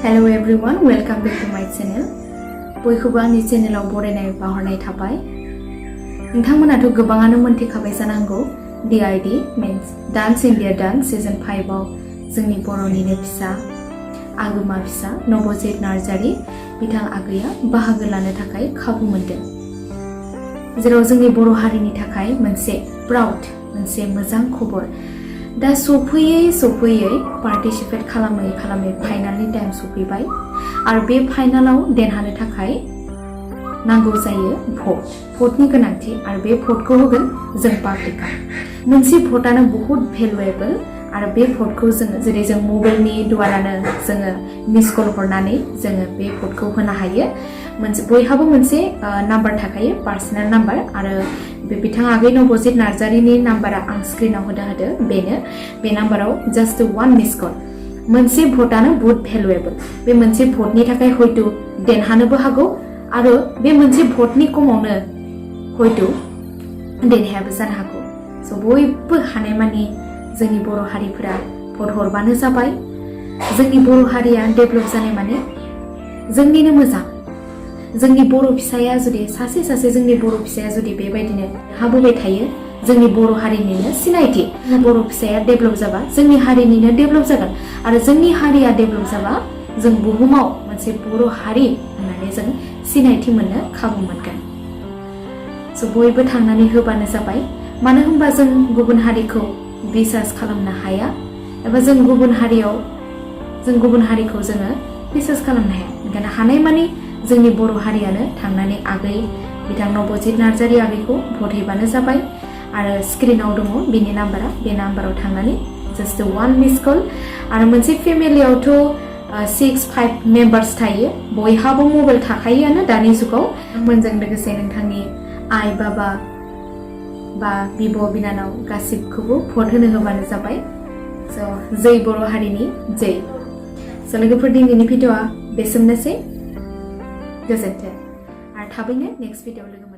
Hello everyone, welcome back to my channel. बयखौबो आंनि चेनेलाव बरायनाय बावहरनाय थाबाय। नोंथांमोनाथ' गोबाङानो मोनथिखाबाय जानांगौ DID means Dance India Dance Season 5 आव जोंनि बर'निनो फिसा आगोमा फिसा नबजित नार्जारी बिथां आगैया बाहागो लानो थाखाय खाबु मोनदों। जेराव जोंनि बर' हारिनि थाखाय मोनसे प्राउड मोनसे मोजां खबर। दा सफैयै पार्टिसिपेट खालामै फाइनालनि टाइम सफैबाय आरो बे फाइनालाव देरहानो थाखाय नांगौ जायो भटनि गोनांथि आरो बे भटखौ होगोन जों पाब्लिकआ। मोनसे भटआनो बहुत भेलुएबल आरो बे भटखौ जोङो जेरै जों मबाइलनि द्वारानो जोङो मिस कल हरनानै जोङो बे भटखौ होनो हायो। बयहाबो मोनसे नाम्बार थाखायो पार्सनेल नाम्बार आरो बिथां आगै नबजित नार्जारीनि नाम्बारा आं स्क्रिनाव होदो बेनो बे नाम्बाराव जास्ट 1 मिस कल। मोनसे भटआनो बहुत भेलुएबल। बे मोनसे भटनि थाखाय हयतो देरहानोबो हागौ आरो बे मोनसे भटनि कमावनो हयतो देरहायाबो जानो हागौ। स' बयबो हानायमानि जोंनि बर' हारिफोरा भट हरबानो जाबाय। जोंनि बर' हारिया डेभेलप जानाय माने जोंनिनो मोजां। जोंनि बर' फिसाया जुदि सासे जोंनि बर' फिसाया जुदि बेबायदिनो हाबोबाय थायो जोंनि बर' हारिनिनो सिनायथि। बर' फिसाया डेभेलप जाबा जोंनि हारिनिनो डेभेलप जागोन आरो जोंनि हारिया डेभेलप जाबा जों बुहुमाव मोनसे बर' हारि होननानै जों सिनायथि मोननो खाबु मोनगोन। स' बयबो थांनानै होबानो जाबाय। मानो होनबा जों गुबुन हारिखौ बिसास खालामनो हाया एबा जों गुबुन हारिखौ जोङो बिसास खालामनो हाया। ओंखायनो हानायमानि जोंनि बर' हारियानो थांनानै आगै बिथां नबजित नार्जारी आगैखौ भट हैबानो जाबाय आरो स्क्रिनाव दङ बिनि नाम्बारा। बे नाम्बाराव थांनानै जास्ट 1 मिस कल आरो मोनसे फेमिलियावथ' 6-5 मेम्बार्स थायो। बयहाबो मबाइल थाखायोआनो दानि जुगाव। मोनजों लोगोसे नोंथांनि आइ बाबा बा बिब' बिनानाव गासिबखौबो भट होबानो जाबाय। स' जै बर' हारिनि जै। स' लोगोफोर दिनैनि भिडिअ'आ बेसेनोसै। गोजोन्थों आरो थाबैनो नेक्स्ट भिडिअ'आव लोगो मोनगोन।